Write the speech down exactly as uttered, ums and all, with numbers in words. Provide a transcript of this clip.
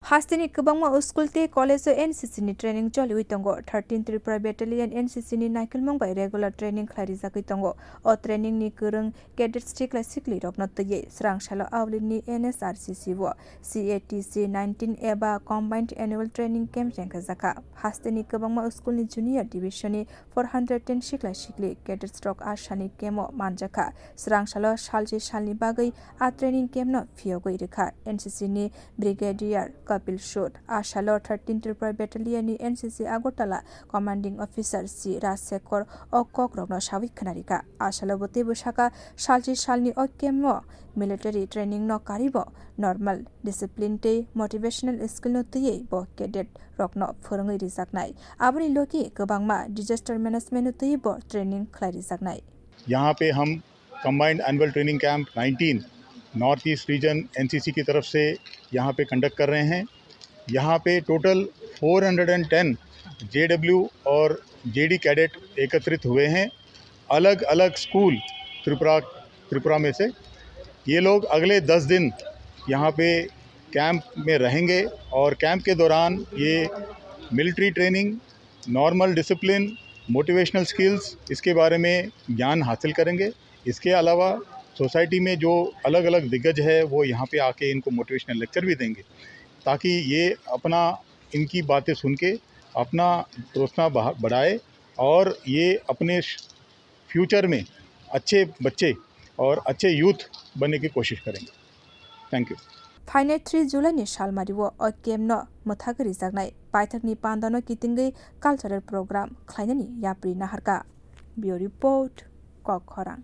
Hasteni kwbangma school tei college-o N C C ni training choliwi tongo. Thirteen Tripura Battalion N C C ni naikolmung bai regular training khlai rijagwi tongo. O training ni kwrwng cadets sikla siklirokno twiwi swrang salo Aulini N S R C C o C A T C nineteen eba Combined Annual Training Camp chengkhajakha. Hasteni kwbangma school ni junior division ni four hundred ten sikla sikli cadets rok a salni camp o manjakha. Swrang salo salchi salni bagwi a training camp no phiyogwi rwkha. N C C ni Brigadier Kapil Sud, a salo thirteen Tripura Battalion ni N C C Agartala Commanding Officer C Rajsekhar o kok rokno sawi khwnarikha. A salo bo teibo saka, salchi salni o camp o military training no karibo normal discipline tei motivational skill no twiwi bo cadet rokno phwrwngwi rijaknai. Aboni logi kwbangma disaster management no twiwi bo training khlai rijaknai. यहाँ पे हम combined annual training camp nineteen north east region NCC की तरफ से यहाँ पे कंडक्ट कर रहे हैं। यहाँ पे total four hundred and ten JW और जेडी कैडेट एकत्रित हुए हैं, अलग अलग स्कूल त्रिपुरा त्रिपुरा में से। ये लोग अगले दस दिन यहाँ पे कैंप में रहेंगे और कैंप के दौरान ये military training, normal discipline, motivational skills, इसके बारे में ज्ञान हासिल करेंगे। इसके अलावा सोसाइटी में जो अलग अलग दिग्गज है, वो यहाँ पे आके इनको मोटिवेशनल लेक्चर भी देंगे, ताकि ये अपना, इनकी बातें सुन के अपना प्रोत्साहन बढ़ा- बढ़ाए और ये अपने फ्यूचर में अच्छे बच्चे और अच्छे यूथ बनने की कोशिश करेंगे। Thank you. Phainai three July ni salmari o o camp no mwthagwi rijaknai paithak ni panda no kitingwi cultural program khlainani yapri naharkha. Bureau Report, Kokkhorang.